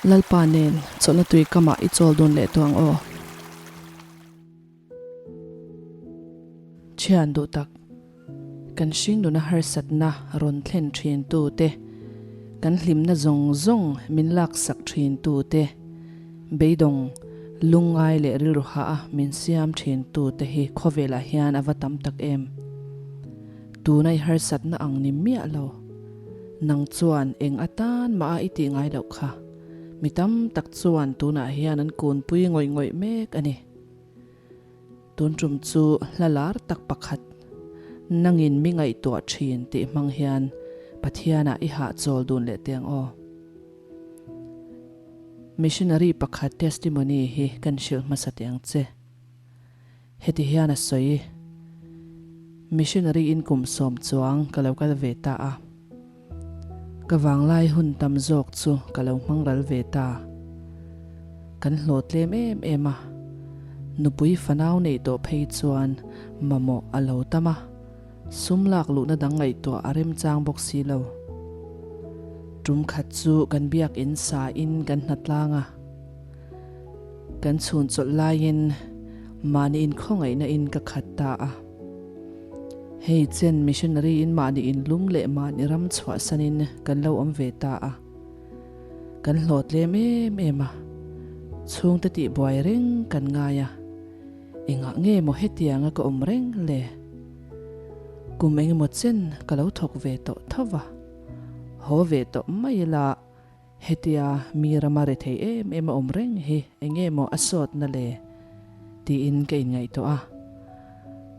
Lalpa nen chawlhna tui kamah i chawl dun leh tawh ang aw. Thian duh tak, kan hringnuna harsatna rawn thlen thin tu te, kan hlimna zawng zawng min laksak thin tu te, beidawng, lungngai leh rilru hah a min siam thin tu te hi khawvelah hian a va tam tak em. Tuna i harsatna ang ni miah lo. Nang chuan eng atan mah a i tih ngai loh kha. Mi tam tak chuan tunah hian an kunpui ngawih ngawih mek a ni. Tun tum chu hla lar tak pakhat, Nangin mi ngaihtuah thin tih hmang hian Pathianah i hahchawl dun leh teh ang aw. Missionary pakhat testimony hi kan hrilh hmasa teh ang che. Heti hian a sawi, Missionary in kum sawm chuang ka lo kal ve ta a. Ka vanglai hun tam zawk chu ka lo hmang ral ve ta. Kan hlawh tlem em em a, nupui fanau neih tawh phei chuan mamawh a lo tam a, sum lak luhna dang ngaihtuah a remchang bawk si lo. Tum khat chu kan biakinn sa in kan hnatlang a. Kan chhun chawlh laiin mahni inkhawngaihna in ka khat ta a. Hei chen missionary in mahni inlum leh mahni ram chhuahsanin kan lo awm ve ta a. Kan hlawhtlem em em a, chhungte tihbuai reng kan ngai a, engah nge maw hetianga ka awm reng le? Kum engemaw chen ka lo thawk ve tawh tho va, haw ve tawh mai ila, Hetia mi rama rethei em em a awm reng hi enge maw a sawtna le? tiin ka inngaihtuah a,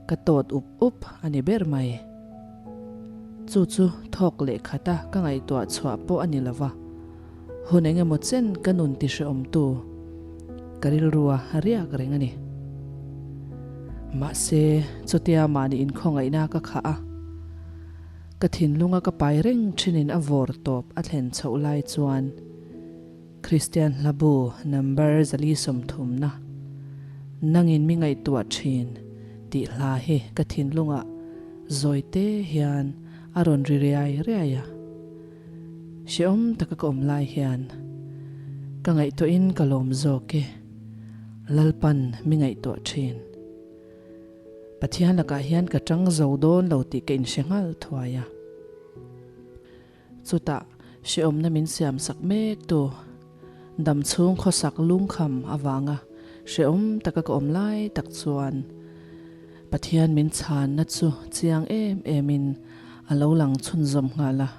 ka tawt up up a ni ber mai. Chu chu thawk leh khata ka ngaihtuah chhuah pawh a ni lo va, hun eng emaw chen ka nun ti hrehawmtu ka rilrua riak reng a ni. Mahse, chutia mahni inkhawngaihna ka khah a. Ka thinlunga ka pai reng thinin a vawr tawp a thlen chhoh lai chuan Kristian hlabu number 430 na Nangin mi ngaihtuah thin tih hla hi ka thinlungah zawi te hian a rawn ri riai riai a. Hrehawm taka ka awm lai hian ka ngaihtuahin ka lawm zawk e, Lalpan mi ngaihtuah thin. Pathian lakah hian ka tang zo dawn lo tih ka inhre nghal thuai a. Chutah hrehawmna min siam sak mek tu dam chhung khawsak lungkham avanga hrehawm taka ka awm lai tak chuan Pathian min chhanna chu chiang em emin a lo lang chhunzawm nghal a.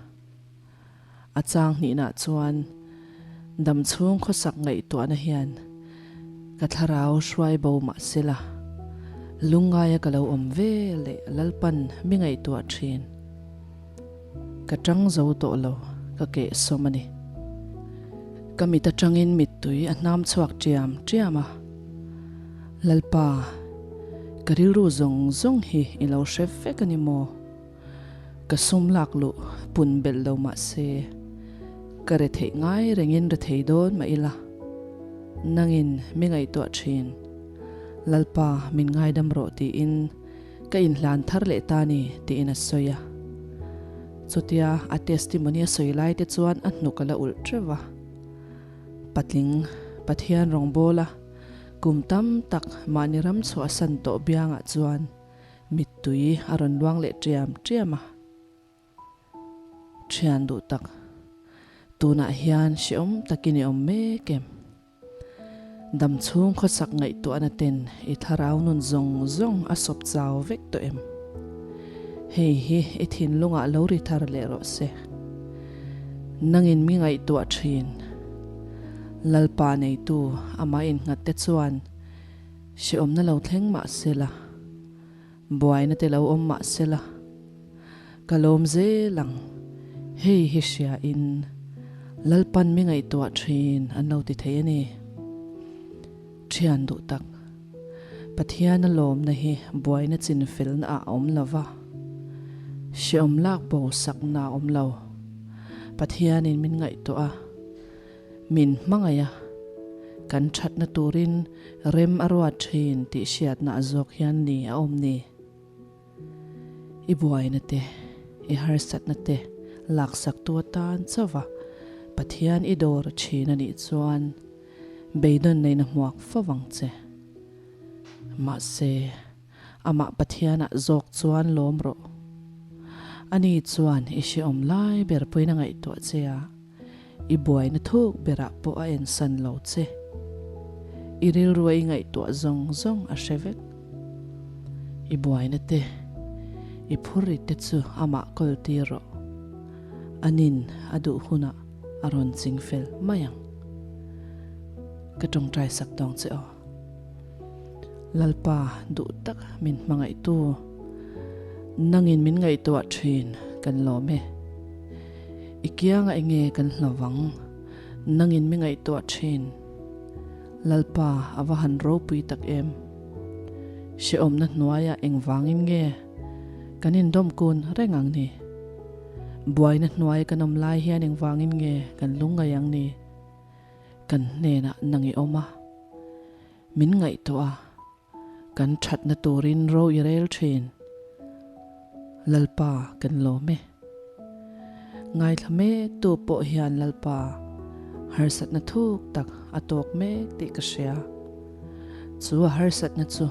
A chang hnihna chuan dam chhung khawsak ngaihtuahna hian ka thlarau hruai bo mah sela, lungngaia ka lo awm ve leh Lalpan mi ngaihtuah thin. Ka tang zo tawh lo, ka keh sawm a ni. Ka mit atangin mittui a hnam chhuak tiam tiam a, Lalpa, ka rilru zawng zawng hi i lo hre vek a ni maw? Ka sum lak luh pun belh lo mah se, ka re theih ngai rengin re thei dawn mah ila, nangin mi ngaihtuah thin, Lalpa min ngaidam rawh tiin ka inhlan thar leh ta ni tiin a sawi a. Chutia a testimony a sawi lai te chuan a hnuk a la ulh teuh va. Patling Pathian rawngbawla kum tam tak mahni ram chhuahsan tawh biangah chuan Mittui a rawn luang leh ṭiam ṭiam a. Ṭhian duh tak, tunah hian hrehawm takin i awm mek em? Dam chhung khawsak ngaihtuahna ten i thlarau nun zawng zawng a sawp chau vek tawh em? Hei hi i thinlungah lo ri thar leh rawh se. Nangin mi ngaihtuah ṭhin. Lalpa neitu amah innghat te chuan Hrehawmna lo thleng mah sela, buaina te lo awm mah sela, ka lawm zel ang, hei hi hria in Lalpan mi ngaihtuah thin an lo ti thei a ni. Thian duh tak, Pathian a lawmna hi buaina chin felna ah a awm lo va, hrehawm lak bo sakna a awm lo. Pathianin min ngaihtuah a. Min hmangaih a, kan thatna turin rem a ruat thin tih hriatna a zawk hian ni a awm ni. I buaina te, i harsatna te laksak tu atan chauh va Pathian i dawr thin a nih chuan beidawn neihna hmuak fo vang che. Mahse, amah Pathianah zawk chuan lawm rawh. Ani chuan i hrehawm lai ber pawhin a ngaihtuah che a, i buaina thuk berah pawh a ensan lo che. I rilru a i ngaihtuah zawng zawng a hre vek. I buaina te, i phurrit te chu amah kawl tir rawh. Anin a duh hunah a rawn ching fel mai ang. Ka tawngtai sak tawng che aw. Lalpa duh tak min hmangaihtu, nangin min ngaihtuah thin kan lawm e. I kianga enge kan hlovang, nangin mi ngaihtuah thin. Lalpa a va han ropui tak em. Hrehawmna hnuaiah engvangin nge kan indawmkun reng ang ni? Buaina hnuai kan awm lai hian engvangin nge kan lungngaih ang ni? Kan hnenah nang i awm a, min ngaihtuah a, kan thatna turin ro i rel thin. Lalpa kan lawm e. Ngaithla mek tu pawh hian Lalpa harsatna thuk tak a tawk mek tih ka hria. Chu a harsatna chu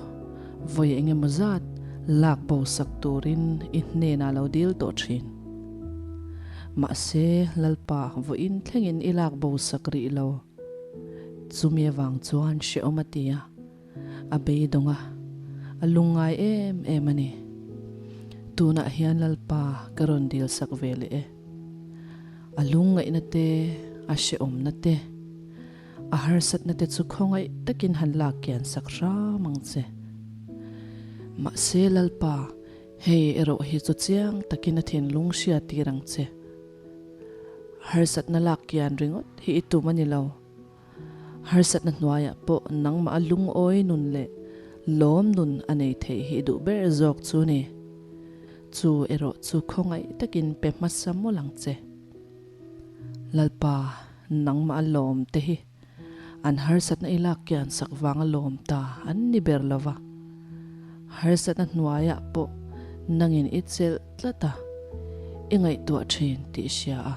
vawi eng emaw zat lak bo sak turin i hnenah lo dil tawh thin. Mahse Lalpa vawiin thlengin i lak bo sak rih lo. Chumi avang chuan hrehawm a ti a. A beidawng a, a lungngai em em a ni. Tunah hian Lalpa ka rawn dil sak ve leh e. A lungngaihna te, a hrehawmna te, a harsatna te chu khawngaih takin han lak kian sak hram ang che. Mahse Lalpa, hei erawh hi chu chiang takin a thinlung hria tir ang che. Harsatna lak kian ringawt hi i tum a ni lo. Harsatna hnuaiah pawh nangmah a lungawi nun leh lawm nun a nei theih hi duh ber zawk chu ni. Chu erawh chu khawngaih takin pe hmasa mawlh ang che. Lalpa, nangmah a lawm te hi an harsatna i lak kian sak vang a lawm ta an ni ber lo va. Harsatna hnuaiah pawh nangin i chelh tlat a, i ngaihtuah thin tih i hria a.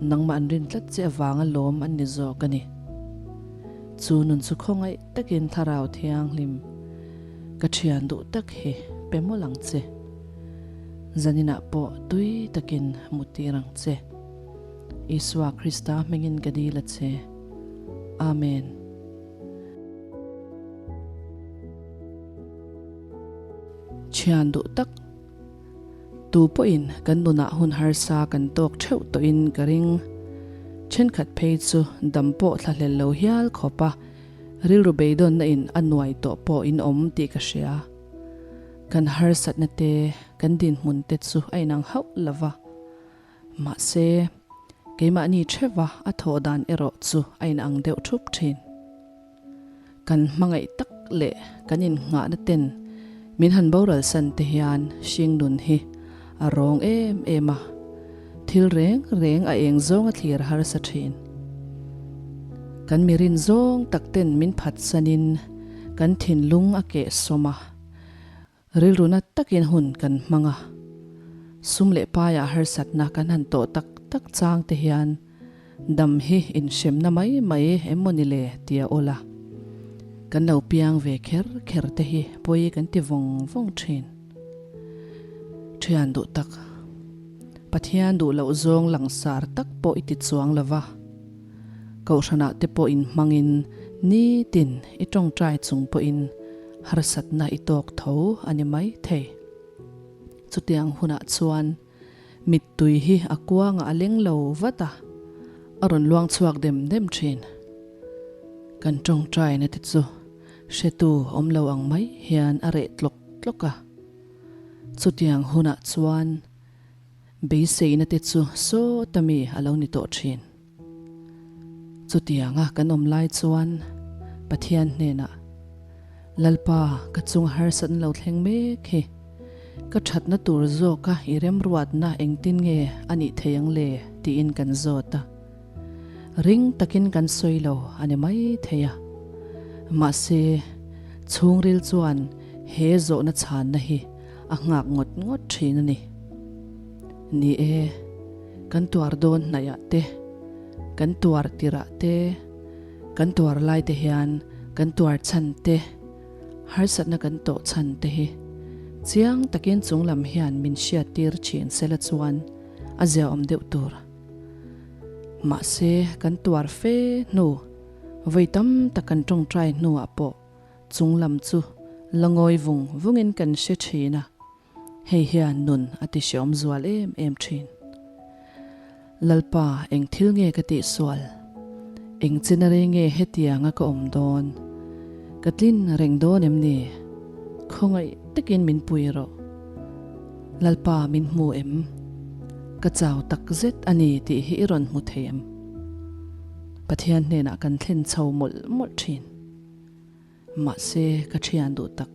Nangmah an rin tlat che avanga lawm an ni zawk a ni. Chu nun chu khawngaih takin Thlarau Thianghlim ka thian duh tak hi pe mawlh ang che. Zaninah pawh tui takin hmu tir ang che. Isua Krista hmingin ka dil a che. Amen. Thian duh tak. Tu pawhin kan nunah hun harsa kan tawk theuh tawhin ka ring. Thenkhat phei chu dam pawh thlahlel lo hial khawp a, rilru beidawnna in a nuai tawh pawh in awm tih ka hria. Kan harsatna te, kan dinhmun te chu a inang hauh lo va. Mahse, keimahni theuha a thawh dan erawh chu a inang deuh thup thin. Kan hmangaih tak leh kan innghahna ten min han boral san te hian hringnun hi a rawng em em a, thil reng reng a eng zawng a thlir harsa thin. Kan mi rin zawng tak ten min phatsanin kan thinlung a keh sawm a. Rilru na takin hun kan hmang a, sum leh paiah harsatna kan han tawh tak tak chang te hian dam hi inhremna mai mai em maw ni le tia awl a, kan lo piang ve kher kher te hi pawi kan ti vawng vawng thin. Thian duh tak, Pathian duh loh zawng langsar tak pawh i ti chuang lo va, Kohhranah te pawh inhmangin nitin i tawngtai chung pawhin harsatna i tawk tho a ni mai thei. Chutiang hunah chuan mittui hi a kuangah a leng lo vat a, a rawn luang chhuak dem dem thin. Kan tawngtaina te chu hretu awm lo ang mai hian a reh tlawk tlawk a. Chutiang hunah chuan beiseina te chu sawta mi a lo ni tawh thin. Chutianga kan awm lai chuan Pathian hnenah, Lalpa, ka chung harsatna lo thleng mek hi, ka thatna tur zawka i remruatna engtin nge a nih thei ang le? tiin kan zawt a. Ring takin kan sawi lo a ni mai thei a. Mahse, chhungril chuan he zawhna chhanna hi a nghak ngawt ngawt thin a ni. Ni e, kan tuar dawn hnaihah te. Kan tuar tirah te, kan tuar lai te hian kan tuar chhan te, harsatna kan tawh chhan te hi chiang takin chunglam hian min hriattir thin sela chuan a ziaawm deuh tur. Mahse, kan tuar fe hnu, vawi tam tak kan tawngtai hnuah pawh chunglam chu la ngawi vung vungin kan hre thin a. Hei hian nun a ti hreawm zual em em thin. Lalpa eng thil nge ka tih sual? Eng china rei nge hetianga ka awm dawn? Ka tlin reng dawn em ni? Khawngaih takin min pui rawh. Lalpa min hmu em? Ka chau tak zet a ni tih hi i rawn hmu thei em? Pathian hnenah kan thlen chho mawlh mawlh thin. Mahse, ka thian duh tak.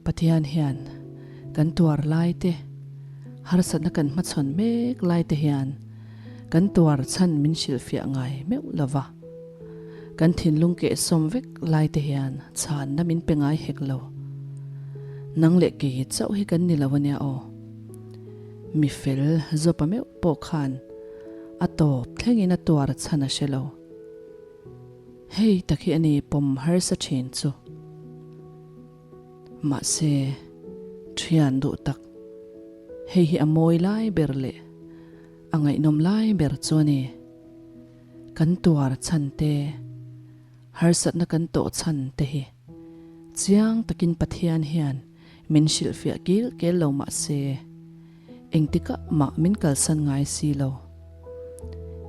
Pathian hian kan tuar lai te, harsatna kan hmachhawn mek lai te hian kan tuar chhan min hrilhfiah ngai meuh lo va. Kan thinlung kehsawm vek lai te hian chhanna min pe ngai hek lo. Nang leh kei chauh hi kan ni lo a nia aw. Mi fel Jopa meuh pawh khan a tawp thlengin a tuar chhan a hre lo. Hei tak hi a ni pawm harsa thin chu. Mahse, thian duh tak, hei hi a mawi lai ber leh a ngaihnawm lai ber chu a ni. Kan tuar chhan te, harsatna kan tawh chhan te hi chiang takin Pathian hian min hrilhfiah kil kel lo mahse, Engtikah mah min kalsan ngai si lo.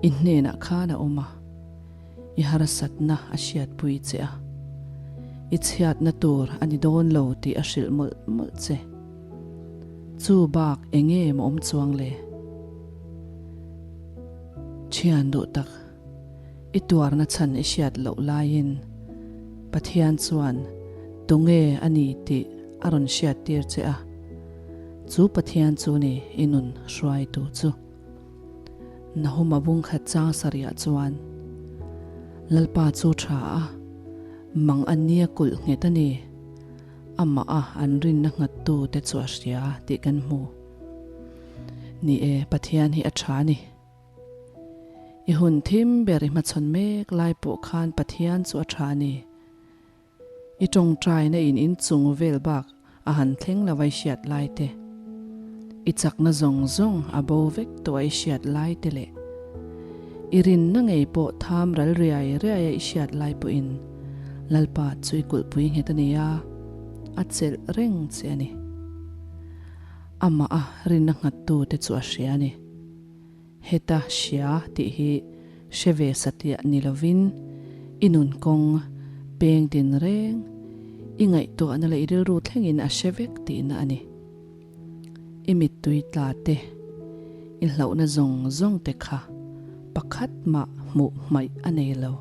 I hnenah khan a awm a, i harsatna a hriatpui che a, i chhiatna tur a ni dawn lo tih a hrilh mawlh mawlh che. Chu bak eng nge maw awm chuang le? Thian duh tak, i tuarna chhan i hriat loh laiin Pathian chuan tunge a ni tih a rawn hriattir che a. Chu Pathian chu ni i nun hruaitu chu. Nahuma bungkhat chang sarihah chuan, Lalpa chu tha a, mang a nia kulh nghet a ni, amah a an rinna nghattu te chu a hria tih kan hmu. Ni e, Pathian hi a tha a ni. I hun thim ber i hmachhawn mek lai pawh khan Pathian chu a tha a ni. I tawngtaina in inchung vel bak a han thleng lo a i hriat lai te, i chakna zawng zawng a bo vek tawh a i hriat lai te leh i rinna ngei pawh tham ral riai riai a i hriat lai pawhin Lalpa chu i kulhpui nghet a ni a, a chelh reng che a ni. Amah a rinna nghattu te chu a hria a ni. Heta hria tih hi hre ve satliah ni lovin i nun kawng peng tin reng i ngaihtuahna leh i rilru thlengin a hre vek tihna a ni. I mittui tla te, i hlauhna zawng zawng te kha pakhat mah hmuh hmaih a nei lo.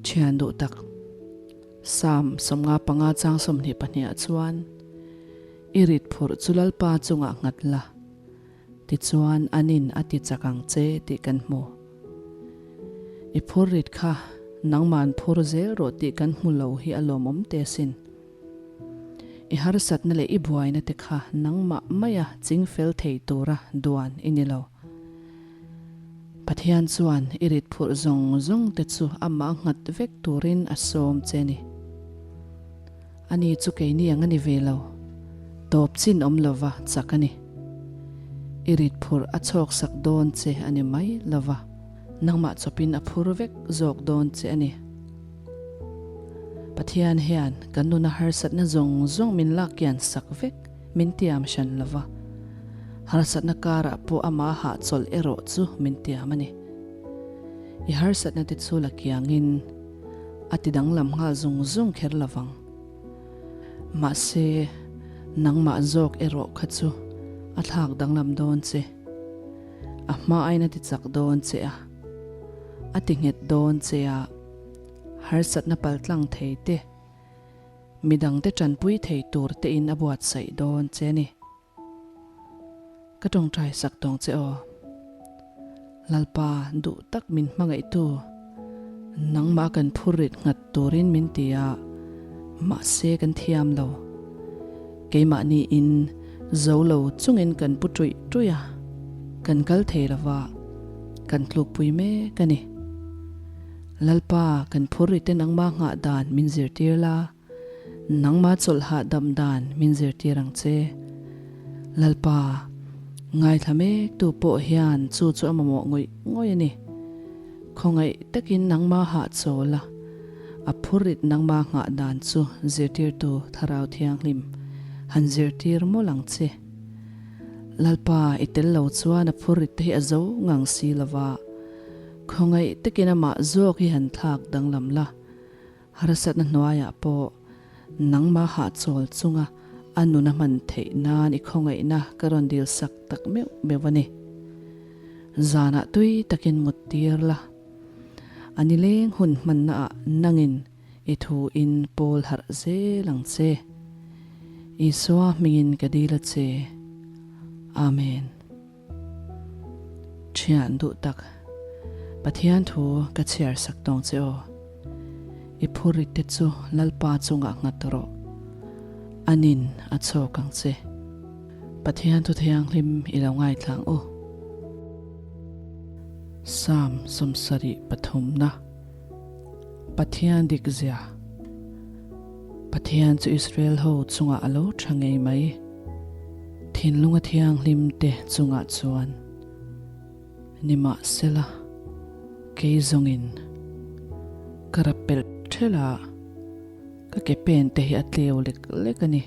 Thian duh tak, Psalm 55 chang 22 ah chuan, I rit phurh chu Lalpa chungah nghat la, tichuan an in a ti chak ang che tih kan hmu. I phur rit kha nangman phur zel rawh tih kan hmu lo hi a lawmawm te asin. I harsatna leh i buaina te kha nangmah maia ching fel thei tura duan i ni lo. Pathian chuan i rit phurh zawng zawng te chu amah nghat vek turin a sawm che ni. Ani chu keini ang a ni ve lo, tawp chin awm lova chak a ni. I rit phurh a chhawk sak dawn che a ni mai lova, nangmah chawpin a phur vek zawk dawn che a ni. Pathian hian kan nuna harsatna zawng zawng min lak kian sak vek min tiam hran lova, harsatna karah pawh amah hahchawlh erawh chu min tiam a ni. I harsatna te chu la kiangin, a ti danglam nghal zung zung kher lo vang. Mahse, nangmah zawk erawh kha chu a thlak danglam dawn che. A hma aiin a ti chak dawn che a, a ti nghet dawn che a, harsatna paltlang thei te, midangte tanpui thei tur tein a buatsaih dawn che a ni. Ka tawngtai sak tawng che aw. Lalpa duh tak min hmangaihtu, nangmah kan phur rit nghat turin min ti a, mahse kan thiam lo. Keimahni in zo lo chungin kan pu ṭuih ṭuih a, kan kal thei lo va. kan tlukpui mek a ni. Lalpa, kan phurrite nangmah nghah dan min zirtir la, nangmah chawlh hahdam dan min zirtir ang che. Lalpa, ngaithla mektu pawh hian chu chu a mamawh ngawih ngawih a ni. Khawngaih takin nangmah hahchawl a, a phurrit nangmah nghah dan chu zirtirtu Thlarau Thianghlim han zirtir mawlh ang che. Lalpa, i tel lo chuan a phurrit te hi a zo ngang si lo va, khawngaih takin amah zawk hi han thlak danglam la, harsatna hnuaiah pawh nangmah hahchawl chunga a nun a hman theih nan i khawngaihna ka rawn dil sak tak meuh meuh a ni. Zanah tui takin mut tir la, a nileng hun hmannaah nangin i thu in pawl harh zel ang che. Isua hmingin ka dil a che. Amen. Thian duh tak, Pathian thu ka chhiar sak tawng che aw. I phurrit te chu Lalpa chungah nghat rawh. Anin a chhawk ang che. Pathian thu thianghlim i lo ngaithlang u. Psalm 73 na Pathian dik zia Pathian chu Israel ho chungah a lo tha ngei mai. Thinlunga thianghlim te chungah chuan nimahsela kei zawngin ka rap pelh thelh a, ka ke pen te hi a tleu lek lek a ni.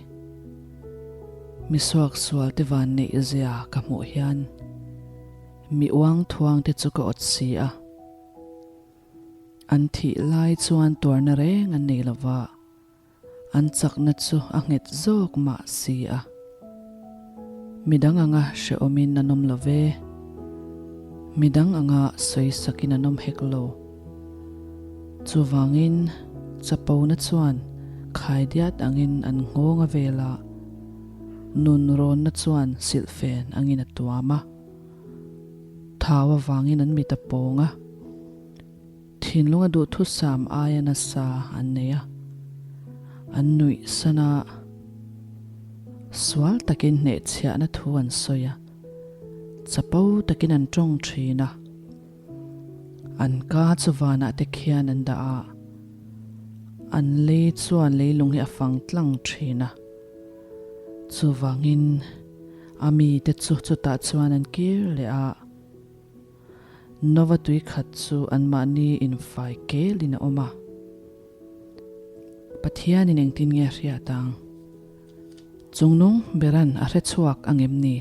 Mi suaksual te van neih zia ka hmuh hian mi uang thuang te chu ka awt si a. An thih lai chuan tuarna reng an nei lo va, an chakna chu a nghet zawk mah si a. Midang anga hrehawmin an awm lo ve, midang anga sawisakin an awm hek lo. Chuvangin chapona chuan khaidiat angin an nghawng a vel a, nun rawnna chuan silhfen angin a tuam a. Thau avangin an mit a pawng a, thinlunga duhthusam aia nasa an nei a, an nuih san a, sual takin hnehchhiahna thu an sawi a, chapo takin an tawng thin a, an ka chu vanah te khian an dah a, an lei chuan leilung hi a fang tlang thin a, chuvangin. A mite chu chutah chuan an kir leh a, Nova tui khat chu anmahni infai kelin a awm a. Pathianin engtin nge a hriat ang? Chungnung beran a hre chhuak ang em ni?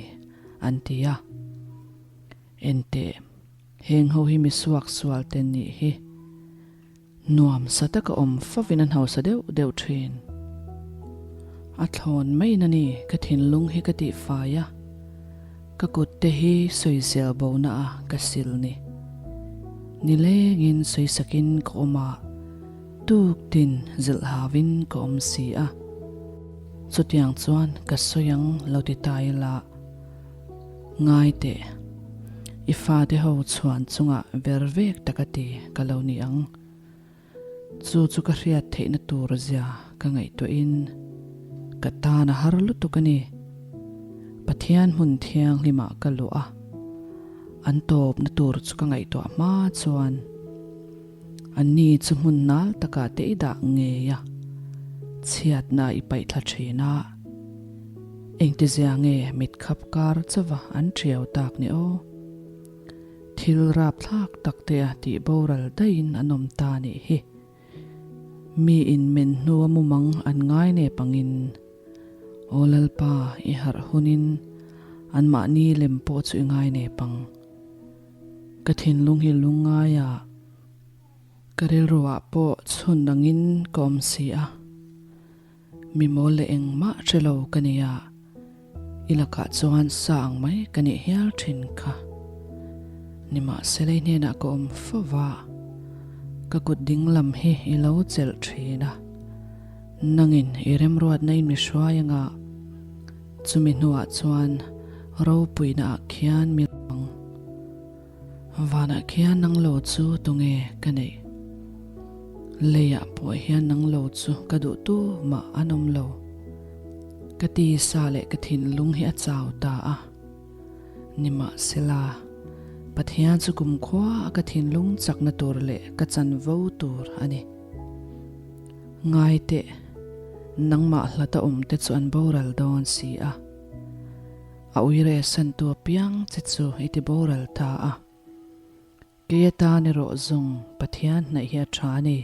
an ti a. Enteh, heng ho hi mi suaksual te nih hi. Nuam sa taka awm fovin an hausa deuh deuh thin. A thlawn maiin a ni ka thinlung hi ka tihfai a, ka kut te hi sawisel bona a ka sil ni. Nilengin sawisakin ka awm a, tuk tin zilh hauin ka awm si a. Chutiang chuan ka sawi ang lo ti ta ila, Ngai teh, i fate ho chhuan chungah ver vek tak a ti ka lo ni ang. Chu chu ka hriat theihna tur zia ka ngaihtuahin ka tan a har lutuk a ni. Pathian hmun thianghlimah ka luh a, an tawpna tur chu ka ngaihtuah hma chuan anni chu hmun nal takah te i dah ngei a, chhiatna i paihthla thin a. Engtizia nge mit khap kar chauva an ṭhiau tak ni aw? Thil rapthlak tak te a tih boral daihin an awm ta nih hi. Mi in men hnua mumang an ngai nep angin, Aw Lalpa, i harh hunin anmahni lem pawh chu i ngai nep ang. Ka thinlung hi lungngaia ka rilruah pawh chhun angin ka awm si a. Mi mawl leh engmah hre lo ka ni a, i lakah chuan sa ang mai ka nih hial thin kha. Nimahsela i hnenah ka awm fo va, ka kut ding lam hi i lo chelh thin a, nangin i remruatna in mi hruai anga, chumi hnuah chuan ropuina ah khian mi ang. Vanah khian nang lo chu tunge ka neih? Leiah pawh hian nang lo chu ka duh tu mah an awm lo. Ka tisa leh ka thinlung hi a chau ta a. Nimahsela, Pathian chu kumkhua a ka thinlung chakna tur leh ka chanvo tur a ni. Ngai teh, nangmah hlata awmte chu an boral dawn si a. A uire santu apiang che chu i ti boral ta a. Kei atan erawh zawng Pathian hnaih hi a tha a ni.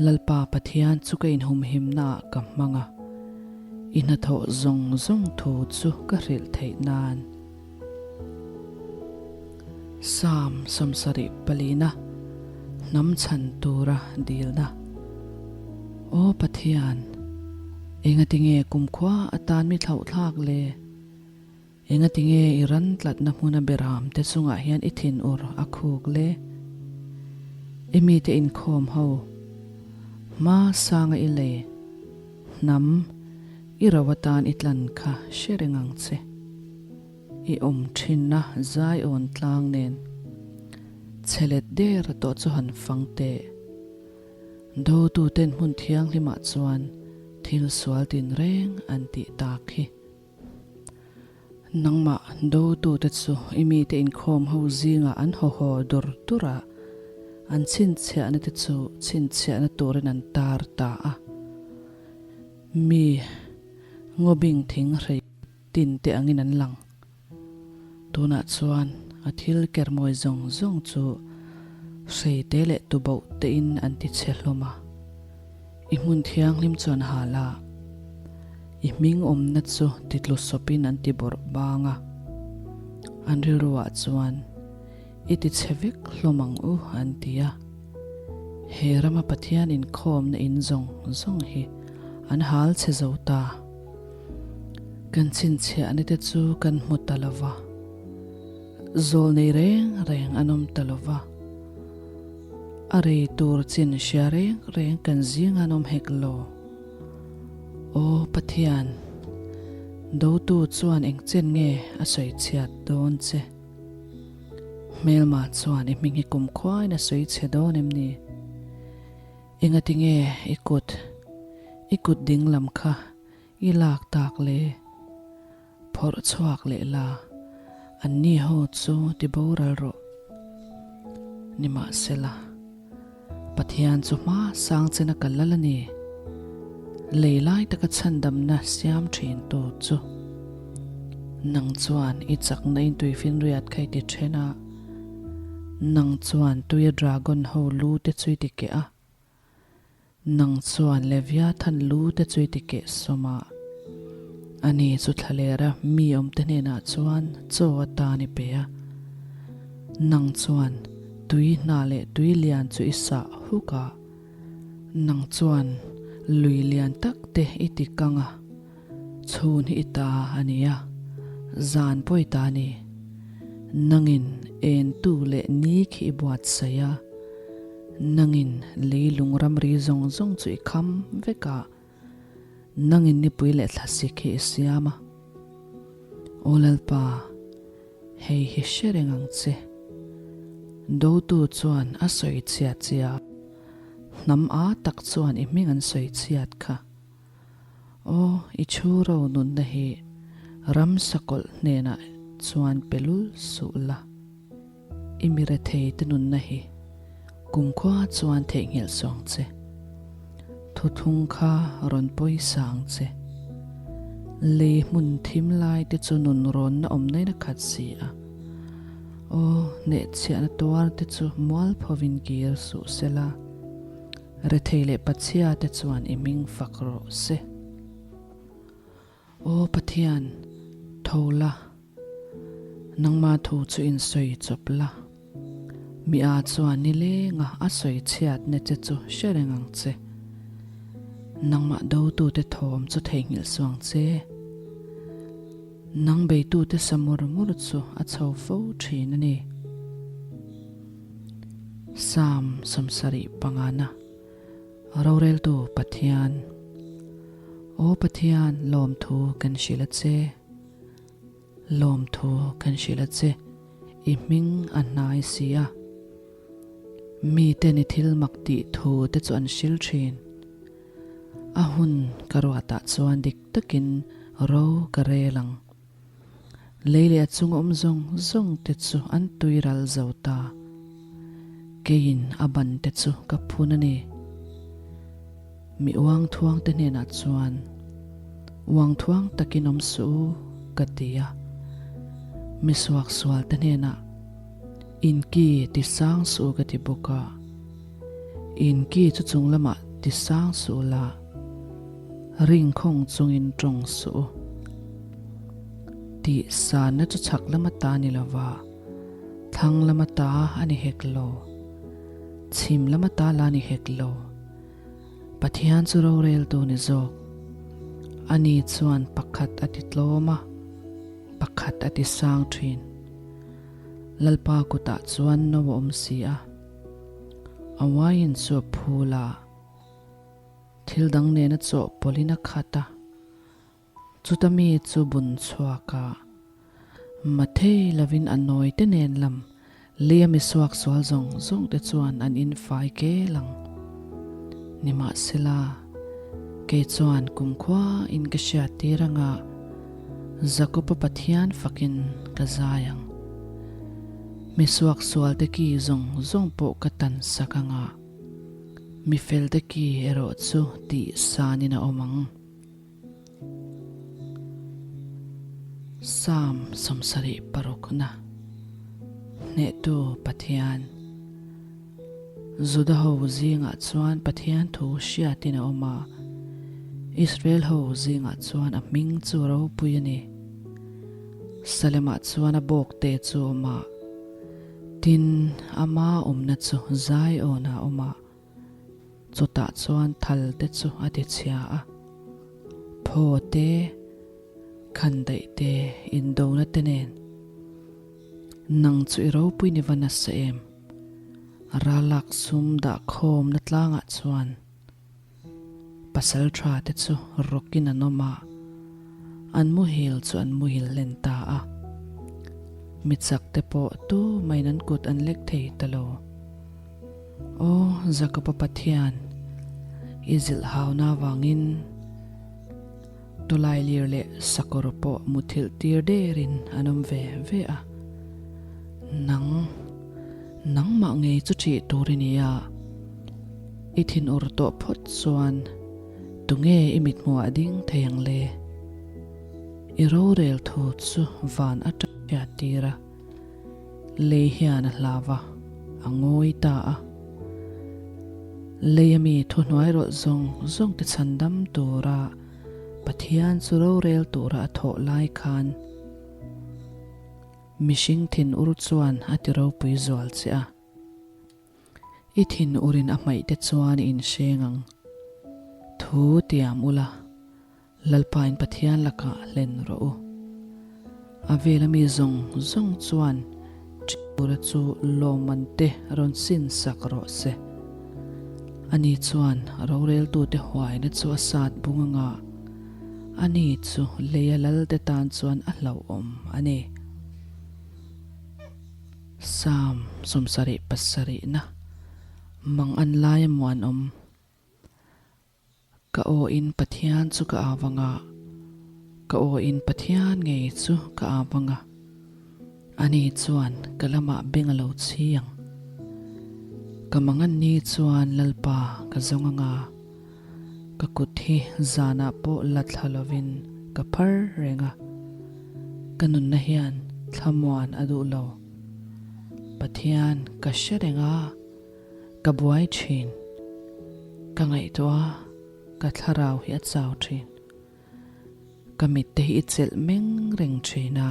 Lalpa Pathian chu ka inhumhimnaah ka hmang a, i hnathawh zawng zawng thu chu ka hrilh theih nan. Psalm 74, Hnam chhan tura dilna. Aw Pathian, engatinge kumkhua atan mi thlauhthlak le? Engatinge i ran tlatna hmuna beram te chungah hian i thin ur a khuk le? I mite inkhawm ho, hma sanga i lei, hnam, i ro atan i tlan kha hre reng ang che. I awm thinna zaiawn tlang nen chhe let der tawh chu han fang teh. Dotuten hmun thianghlimah chuan thil sual tinreng an tih tak hi. Nangmah dotute chu i mite inkhawm ho zingah an haw haw dur dur a, an chhinchhiahna te chu chhinchhiahna turin an tar ta a. Mi ngawbing thing hrei tin te angin an lang. Tunah chuan a thil kermawi zawng zawng chu hrei te leh tuboh tein an ti chhe hlawm a. I hmun thianghlim chuan hal a, i hming awmna chu titlu sawpin an ti bawrh bang a. An rilruah chuan, I ti chhe vek hlawm ang u, an ti a. He rama Pathian inkhawmna in zawng zawng hi an hal chhe zo ta. Kan chhinchhiahna te chu kan hmu ta lo va, zawl nei reng reng an awm ta lo va. A rei tur chin hria reng reng kan zing an awm hek lo. Aw Pathian, dotu chuan engchen nge a sawi chhiat dawn che? Hmelma chuan i hming hi kumkhuain a sawi chhe dawn em ni? Engatinge i kut, i kut dinglam kha i lak tak le? Phawrh chhuak leh la, anni ho chu ti boral rawh. Nimahsela, Pathian chu hma sang chena ka lal a ni. Lei lai taka chhandamna siam thin tu chu. Nang chuan i chakna in tuifinriat kha i ti then a, nang chuan tuia dragon ho lu te chu i ti keh a. Nang chuan Leviathan lu te chu i ti keh sawm a, ani chu thlalera mi awmte hnenah chuan chaw atan i pe a. Nang chuan tui hna leh tui lian chu i sah huk a, nang chuan lui lian tak te i ti kang a, chhun hi i ta a ni a, zan pawh i ta a ni. Nangin entu leh ni khi i buatsaih a. Nangin leilung ramri zawng zawng chu i kham vek a, nangin nipui leh thlasik hi i siam a. Aw Lalpa, hei hi hre reng ang che. Dotu chuan a sawi chhiat che a, hnam a tak chuan i hming an sawi chhiat kha. Aw, i chhu ro nunna hi ram sakawlh hnenah chuan pe lul suh la. I mi rethei te nunna hi kumkhua chuan theihnghilh suang che. Thuthlung kha rawn pawisa ang che. Lei hmun thim lai te chu nun rawnna awm nain a khat si a. Aw, hnehchhiahna tuar te chu mualphovin kir suh sela, rethei leh pachhia te chuan i hming fak rawh se. Aw Pathian, tho la, nangma thu chu insawi chawp la. Mi a chuan nilenga a sawi chhiatna che chu hre reng ang che. Nangmah dotute thawm chu theihnghilh suang che. Nang beitute sa mur mur chu a chho fo thin a ni. Psalm 75. Roreltu Pathian, Aw Pathian, lawmthu kan hrilh a che, lawmthu kan hrilh a che, i hming a hnai si a. Miten i thil mak tih thu te chu an hril thin. A hun ka ruatah chuan dik takin ro ka rel ang. Lei leh a chung awm zawng zawng te chu an tui ral zo ta. Keiin a ban te chu ka phun a ni. Mi uang thuang te hnenah chuan, Uang thuang takin awm suh u, ka ti a. Mi suaksual te hnenah, In ki ti sang suh u ka ti bawk a. In ki chu chung lamah ti sang suh u la, ringkhawng chungin tawng suh u. Tih sanna chu chhak lama ta ni lova, thlang lama ta a ni hek lo. Chhim lama ta la ni hek lo. Pathian chu roreltu ni zawk. Ani chuan pakhat a ti tlawm a, pakhat a ti sang thin. Lalpa kutah chuan no a awm si a. A wine chu a phul a, thil dang nena chawhpawlhin a khat a. Chuta mi chu bun chhuak a, Mathei lovin a nawi te nen lam leia mi suak sual zawng zawng te chuan an in fai kel ang. Nimahsela, kei chuan kumkhua in ka hriat tir anga Jakoba Pathian fakin ka zai ang. Mi suak sual te ki zawng zawng pawh ka tan sak anga, mi fel te ki erawh chu tih sanin a awm ang. Psalm 76 na Hnehtu Pathian Juda ho zingah chuan Pathian thu hriatin a awm a, Israel ho zingah chuan a hming chu ropui a ni. Salemah chuan a bawkte chu a awm a, tin, ama awmna chu Zion-ah a awm a. Chutah chuan thal te chu a ti chhia a, phaw te, khandaih te, indona te nen. Nang chu i ropui ni va nasa em? Ralak sum dah khawmna tlangah chuan pasal tha te chu rawkin an awm a, an muhil chu an muhil hlen ta a. Mi chak te pawh tu main an kut an lek thei ta lo. Aw Jakoba Pathian, i zilh hauna avangin tawlailir leh sakawr pawh muthilh tir derin an awm ve ve a. Nang, nangmah ngei chu ṭih tur i ni a, i thinur tawh phawt chuan tunge i mithmuh ah ding thei ang le? I rorel thu chu van aṭang hriat tir a. Lei hian a hlau a, a ngawi ta a. Lei ami thuhnuai rawlh zawng zawng te chhandam tura Pathian chu rorel tura a thawh lai khan mihring thinur chuan a ti ropui zual che a. I thinurin a hmaih te chuan i inhreng ang. Thu tiam ula, Lalpain Pathian lakah hlen rawh u. A vela mi zawng zawng chuan Ṭiura chu lawmman te rawn sin sak rawh se. Ani chuan roreltute huaina chu a sat bung anga, ani chu leia lalte tan chuan a hlauhawm a ni. Psalm 77 na Mang an lai a muanawm. Ka aw in Pathian chu ka au anga, ka aw in Pathian ngei chu ka au anga, ani chuan ka lamah beng a lo chhi ang. Ka mangan ni chuan Lalpa ka zawng anga, ka kut hi zanah pawh la thla lovin ka phar reng a, ka nunna hian thlamuan a duh lo. Pathian ka hre reng a. Ka buai thin. Ka ngaihtuah a, ka thlarau hi a chau thin. Ka mit te hi i chelh meng reng thin a,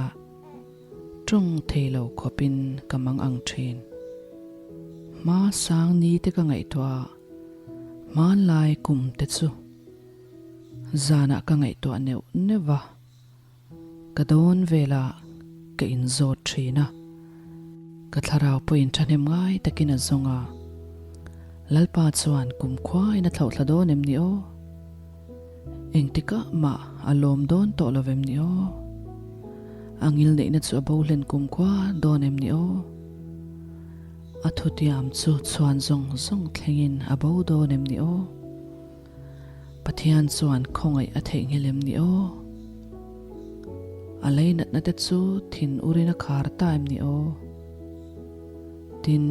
tawng thei lo khawpin ka mang ang thin. Hma sang ni te ka ngaihtuah a, hmanlai kum te chu zanah ka ngaihtuah neuh neuh va. Ka dawn velah ka inzawt thin a, ka thlarau pawhin thahnem ngai takin a zawng a, Lalpa chuan kumkhuain a thlauhthla dawn em ni aw? Engtikah mah a lawm dawn tawh lo vem ni aw? A ngilneihna chu a bo hlen kumkhua dawn em ni aw? A thutiam chu chhuan zawng zawng thlengin a bo dawn em ni aw? Pathian chuan khawngaih a theih nghel em ni aw? A leinatna te chu thin urin a khar ta em ni aw? Tin,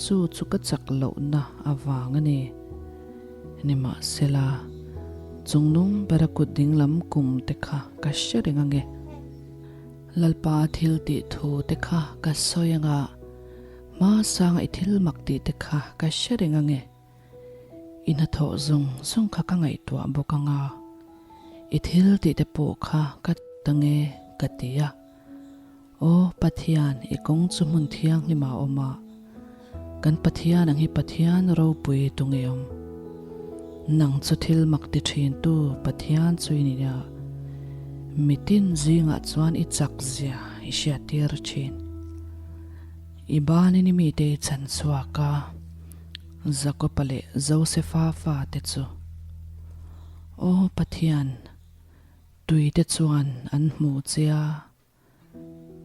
chu chu ka chak lohna avang a ni. Nimahsela, chungnung bera kut dinglam kum te kha ka hre reng ange. Lalpa thil tih thu te kha ka sawi anga, hmasanga i thil mak tih te kha ka hre reng ange. I hnathawh zawng zawng kha ka ngaihtuah bawk anga, i thil tih te pawh kha ka tange ka ti a. Aw Pathian, i kawng chu hmun thianghlim ah a awm a, kan Pathian ang hi Pathian ropui tu nge awm? Nang chu thil mak ti thin tu Pathian chu i ni a, mitin zingah chuan i chak zia i hriattir thin. I banin i mite i chhan chhuak a, Jakopa leh Josefa fate chu. Aw Pathian, Tui te chuan an hmu che a,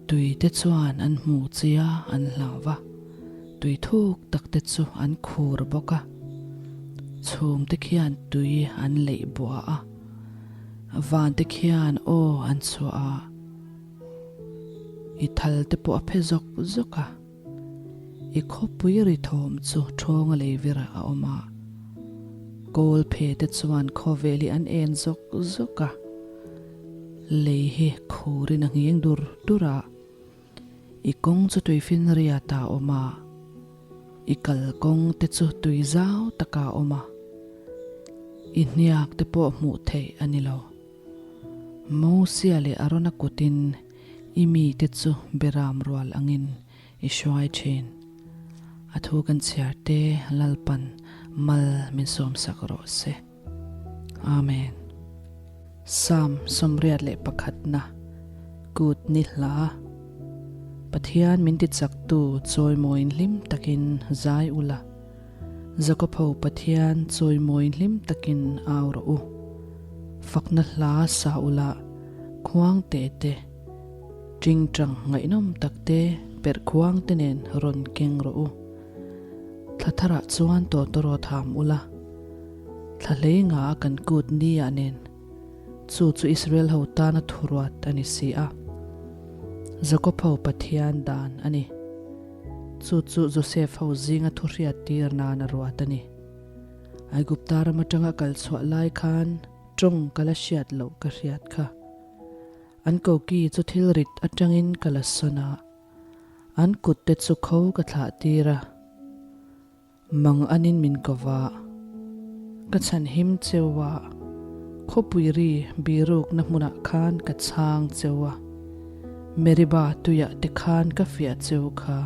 tui te chuan an hmu che a an hlau va, tui thuk tak te chu an khur bawk a, chhum te khian tui an leih buah a, van te khian aw an chhuah a, i thal te pawh a phe zawk zawk a. I khawpui ri thawm chu ṭhawnga lei vir a awm a, kawl phe te chuan khawvel hi an en zawk zawk a, lei hi khurin a nghing dur dur a, i kawng chu tuifinriat ah a awm a, i kalkawng te chu tui zau takah a awm a, i hniak te pawh hmuh theih a ni lo. Mosia leh Arona kutin i mite chu beram rual angin i hruai thin. A thu kan chhiar te Lalpan mal min sawmsak rawh se. Amen. Psalm 81na Kut ni hla Pathian min tichaktu chawimawiin hlim takin zai ula. Jakob-ho Pathian chawimawiin hlim takin au rawh u. Fakna hla sa ula, khuang te te, tingtang ngaihnawm tak te, perh khuang te nen rawn keng rawh u. Thla tharah chuan tawtawraw tham ula, thla hlei nga a kan kut ni ah nen, chu chu Israel ho tana thuruat a ni si a. Jakob-ho Pathian dan a ni. Chu chu Joseph ho zinga thu hriat tir nan a ruat a ni. Aigupta ram atanga kal chhuah lai khan tawng ka la hriat loh ka hriat kha. An koki chu thil rit atangin ka la sawn a, an kut te chu kho ka thlah tir a. Mang anin min ko va, ka chhan him cheu a, khawpui ri birukna hmunah khan ka chhang cheu a, Meriba tuiah te khan ka fiah cheu kha.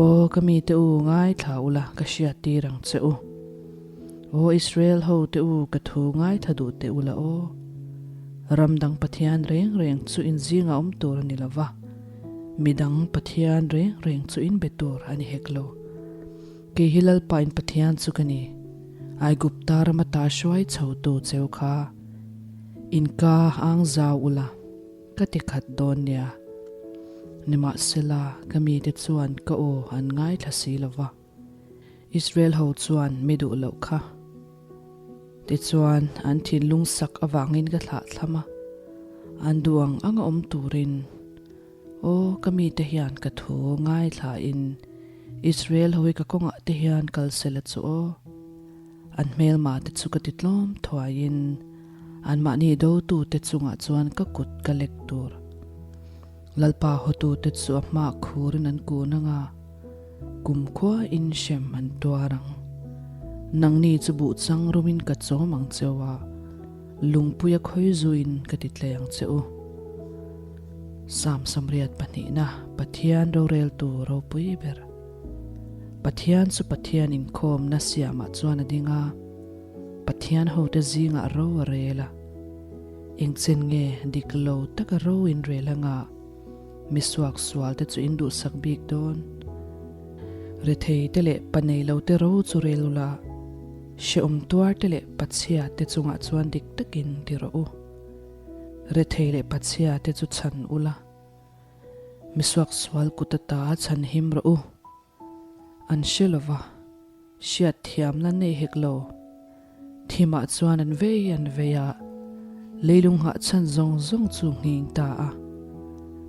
Aw ka mite u ngaithla ula ka hriat tir ang che u. Aw Israel ho te u ka thu ngaithla duh teh ula aw. Ram dang Pathian reng reng chu in zingah awm tur a ni lo va. Midang Pathian reng reng chu in be tur a ni hek lo. Kei hi Lalpa in Pathian chu ka ni. Aigupta rama ta hruai chho tu cheu kha. In ka ang zau ula, ka ti khat dawn nia. Nimahsela, ka mite chuan ka aw an ngaithla si lo va. Israel ho chuan mi duh loh kha. Tichuan, an thinlung sak avangin ka thlah thlam a, an duh ang anga awm turin, Aw, ka mite hian ka thu ngaithlain Israel ho hi ka kawngah te hian kal sela chu aw. An hmelma te chu ka ti tlawm thuaiin anmahni dotute chungah chuan ka kut ka lek tur. Lalpa hotute chu a hmaah khurin an kun ang a, Kumkhua in hrem an tuar ang. Nangni chu buh chang rumin ka chawm ang cheu a, lungpuia khawi zuin ka ti tlei ang che u. Psalm 82na Pathian roreltu ropui ber. Pathian chu Pathian inkhawmna siamah chuan a ding a, Pathian hote zingah ro a rel a. Engchen nge dik lo taka ro in rel anga? Mi suak sual te chu in duhsak bik dawn. Rethei te leh pa nei lo te ro chu rel ula, hrehawm tuar te leh pachhia te chungah chuan dik takin ti rawh u. Rethei leh pachhia te chu chhan ula, mi suak sual kut ata chhan him rawh u. An hre lova, hriat thiamna nei hek lo. Thimah chuan an vei an vei a, Leilung nghahchhan zawng zawng chu nghing ta a.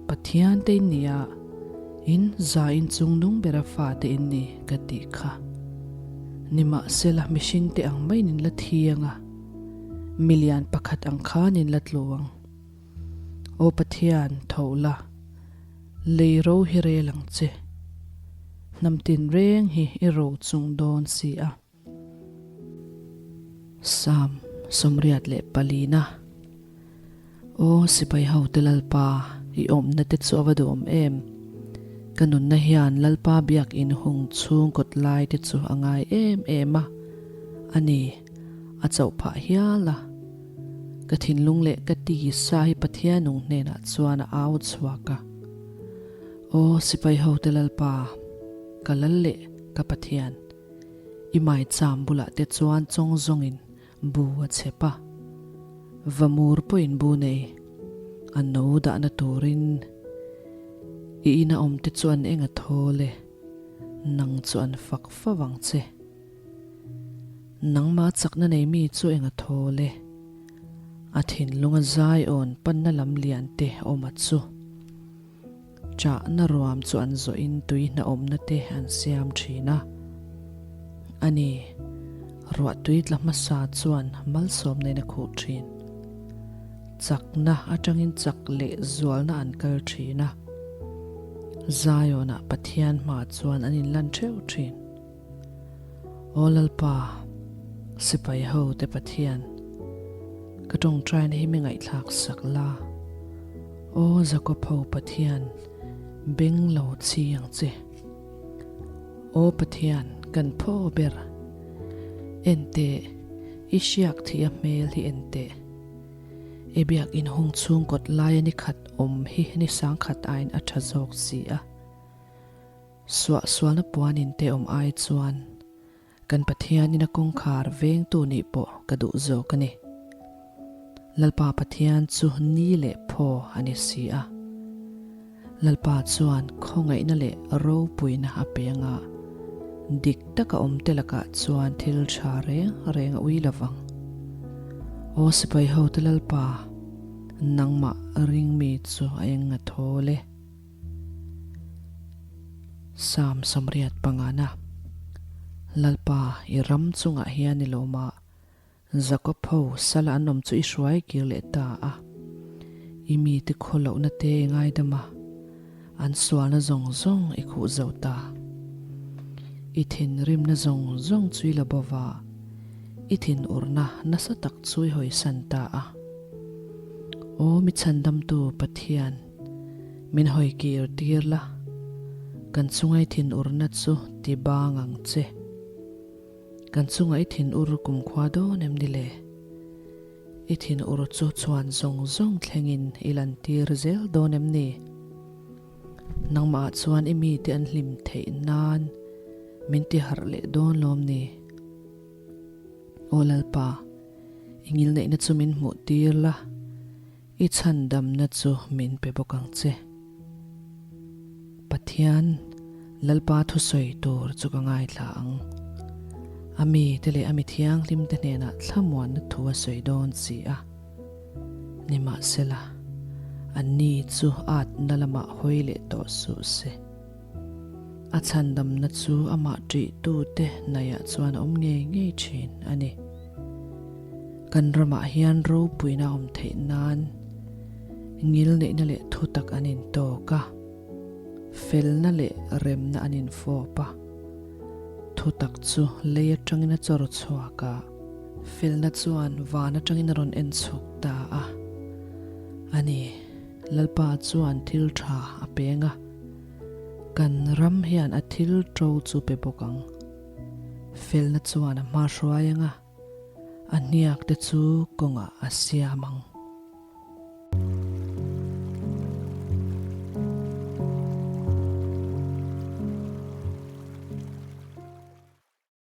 Pathian te in ni a, in za in chung nung bera fa te in ni ka tih kha. Nimahsela mihring te ang maiin in la thi ang a, milian pakhat ang khan in la tlu ang. Aw Pathian, tho la, lei ro hi rel ang che. Hnam tinreng hi i ro chung dawn si a. Psalm 84 Aw sipai hote Lalpa, i awmna te chu a va duhawm em! Ka nunna hian Lalpa biakinn hung chhung kawt lai te chu a ngai em em a, a ni, a chauh phah hial a. Ka thinlung leh ka tisa hi Pathian nung hnenah chuan a au chhuak a. Aw sipai hote Lalpa, ka lal leh ka Pathian! I maicham bulah te chuan chawng zawngin bu a chhep a, vamur pawhin bu nei a no dahna turin i ina awm te chu an eng a thawl e, nang chu an fak fo ang che. Nangma chakna nei mi chu eng a thawl e, a thinlunga zai awn panna lam lian te awm a chu. Chahna ruam chu an zawhin tui hnahawmna te an siam thin a. A ni, ruah tui tla hmasa chuan malsawmna in a khuh thin. Chakna atangin chak leh zualna an kal thin a. Zionah Pathian hma chuan an inlan theuh thin. Aw Lalpa, sipai ho te Pathian, ka tawngtaina hi mi ngaihthlak sak la. Aw Jakob ho Pathian, beng lo chi ang che. Aw Pathian, kan phaw ber. En teh, i hriak thih a hmel hi en teh. I biak inhung chhung kawt laia ni khat awm hi ni sangkhat aiin a tha zawk si a. Suahsualna puanin te awm ai chuan kan Pathianin a kawngkhar vengtu nih pawh ka duh zawk a ni. Lalpa Pathian chu ni leh phaw a ni si a. Lalpa chuan khawngaihna leh ropuina a pe anga dik taka awm te lakah chuan thil tha reng reng a ui lo vang. Aw sipai hote Lalpa, nangmah ringmi chu a eng a thawl e. Psalm 85 Lalpa, i ram chungah hian i lawm a, Jakob ho sala an awm chu i hruai kir leh ta a. I mite khaw lohna te i ngaidam a, an sualna zawng zawng i khuh zo ta. I thinrimna zawng zawng chu i la bo va, i thinurna nasa tak chu i hawisan ta a. Aw mi chhandamtu Pathian, Min hawi kir tir la, kan chunga i thinurna chu ti bang ang che. Kan chunga i thinur kumkhua dawn em ni le? I thinur chu chhuan zawng zawng thlengin i lantir zel dawn em ni? Nangmah chuan i mite an hlim theih nan min ti harh leh dawn lawm ni? Aw Lalpa, i ngilneihna chu min hmuh tir la. I chhandamna chu min pe bawk ang che. Pathian, Lalpa thusawi tur chu ka ngaithla ang. A mite leh a mi thianghlimte hnenah thlamuanna thu a sawi dawn si a. Nimahsela, anni chu atna lamah hawi leh tawh suh se. A chhandamna chu amah ṭihtute hnaihah chuan a awm ngei ngei ṭhin a ni. Kan ramah hian ropuina a awm theih nan ngilneihna leh thutak an intawk a, felna leh remna an infawp a. Thutak chu lei aṭangin a chawr chhuak a, felna chuan van aṭangin a rawn en chhuk ta a. A ni, Lalpa chuan thil ṭha a peng a. Kan ram hian a thil ṭo chu pe bawk ang. Felna chuan a hma hruai ang a, a hniak te chu kawngah a siam ang.